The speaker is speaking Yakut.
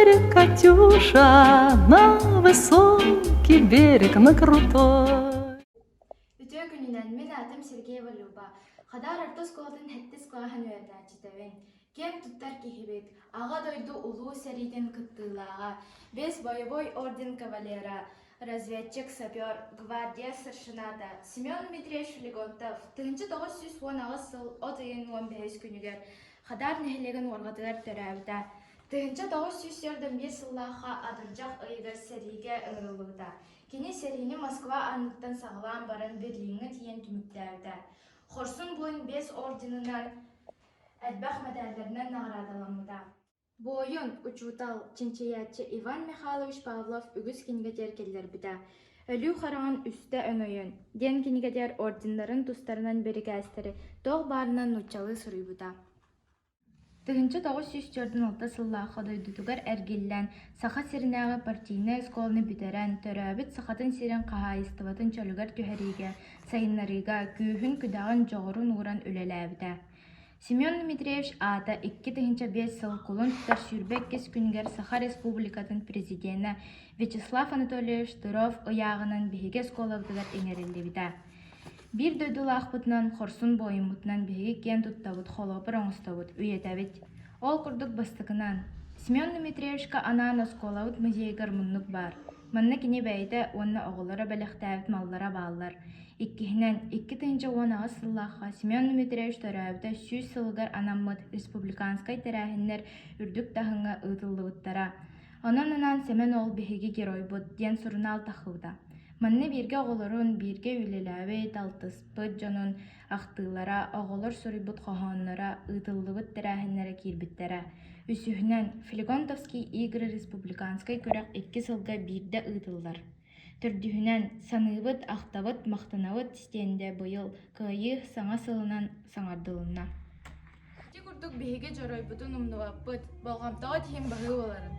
берег, Катюша, на высокий берег, на крутой. Үтүө күнүнэн, мин аатым Сергеева Люба. Хадаар орто оскуолатын сэттис кылааһын үөрэнээччитэбин. Киэн туттар киһибит, Аҕа дойду Улуу сэриитин кыттыылааҕа, биэс боевой орден кавалера, разведчик, сапер, гвардия старшината Семен Дмитриевич Флегонтов 1918 сыл от ыйын 15 күнүгэр Хадаар нэһилиэгин уорҕатыгар төрөөбүтэ. 1945 сыллаахха атырдьах ыйыгар сэриигэ ыҥырыллыбыта. Кини сэриини Москва анныттан саҕалаан баран Берлиҥҥэ тиийэн түмүктээбитэ. Хорсун буойун биэс орденынан элбэх мэтээллэринэн наҕараадаламмыта. Буойун, учуутал, чинчийээччи Иван Михайлович Павлов үгүс кинигэтигэр киллэрбитэ. «Өлүү хараҕын үстэ өҥөйөн» диэн кинигэтигэр орденнарын тустарынан бирикээстэри туох баарынан нууччалыы суруйбута. 1946 сыллаахха дойдутугар эргиллэн, Саха сиринээҕи партийнай оскуоланы бүтэрэн, төрөөбүт Сахатын сирин хаһаайыстыбатын чөлүгэр түһэриигэ, сайыннарыыга күүһүн-күдэҕин, дьоҕурун ууран үлэлээбитэ. Семен Дмитриевич аата 2005 сыл кулун тутар 22 күнүгэр Саха Республикатын Президенэ Вячеслав Анатольевич Штыров ыйааҕынан биһиги оскуолабытыгар иҥэриллибитэ. Биир дойдулаахпытынан, хорсун буойуммутунан биһиги киэн туттабыт, холобур оҥостобут, үйэтэбит. Ол курдук бастакынан, Семен Дмитриевичка анаан оскуолабыт музейыгар муннук баар. Манна кини бэйэтэ уонна оҕолоро бэлэхтээбит маллара бааллар. Иккиһинэн, 2018 сыллаахха Семен Дмитриевич төрөөбүтэ 100 сылыгар анаммыт республиканскай тэрээһиннэр үрдүк таһымҥа ыытыллыбыттара. Онон анаан Сэмэн уол биһиги геройбут диэн сурунаал тахсыбыта. Манна бииргэ оҕолорун, бииргэ үлэлээбит, алтыспыт дьонун ахтыылара, оҕолор суруйбут хоһоонноро, ыытыллыбыт тэрээһиннэрэ киирбиттэрэ. Үсүһүнэн, Флегонтовские игры республиканскай күрэх икки сылга биирдэ ыытыллар. Төрдүһүнэн, саныыбыт, ахтабыт, махтанабыт стендэ быйыл Кыайыы саҥа сылынан саҥардылынна. Ити курдук биһиги дьоруойбутун умнубаппыт, болҕомтоҕо тиһин баһыы буоларын.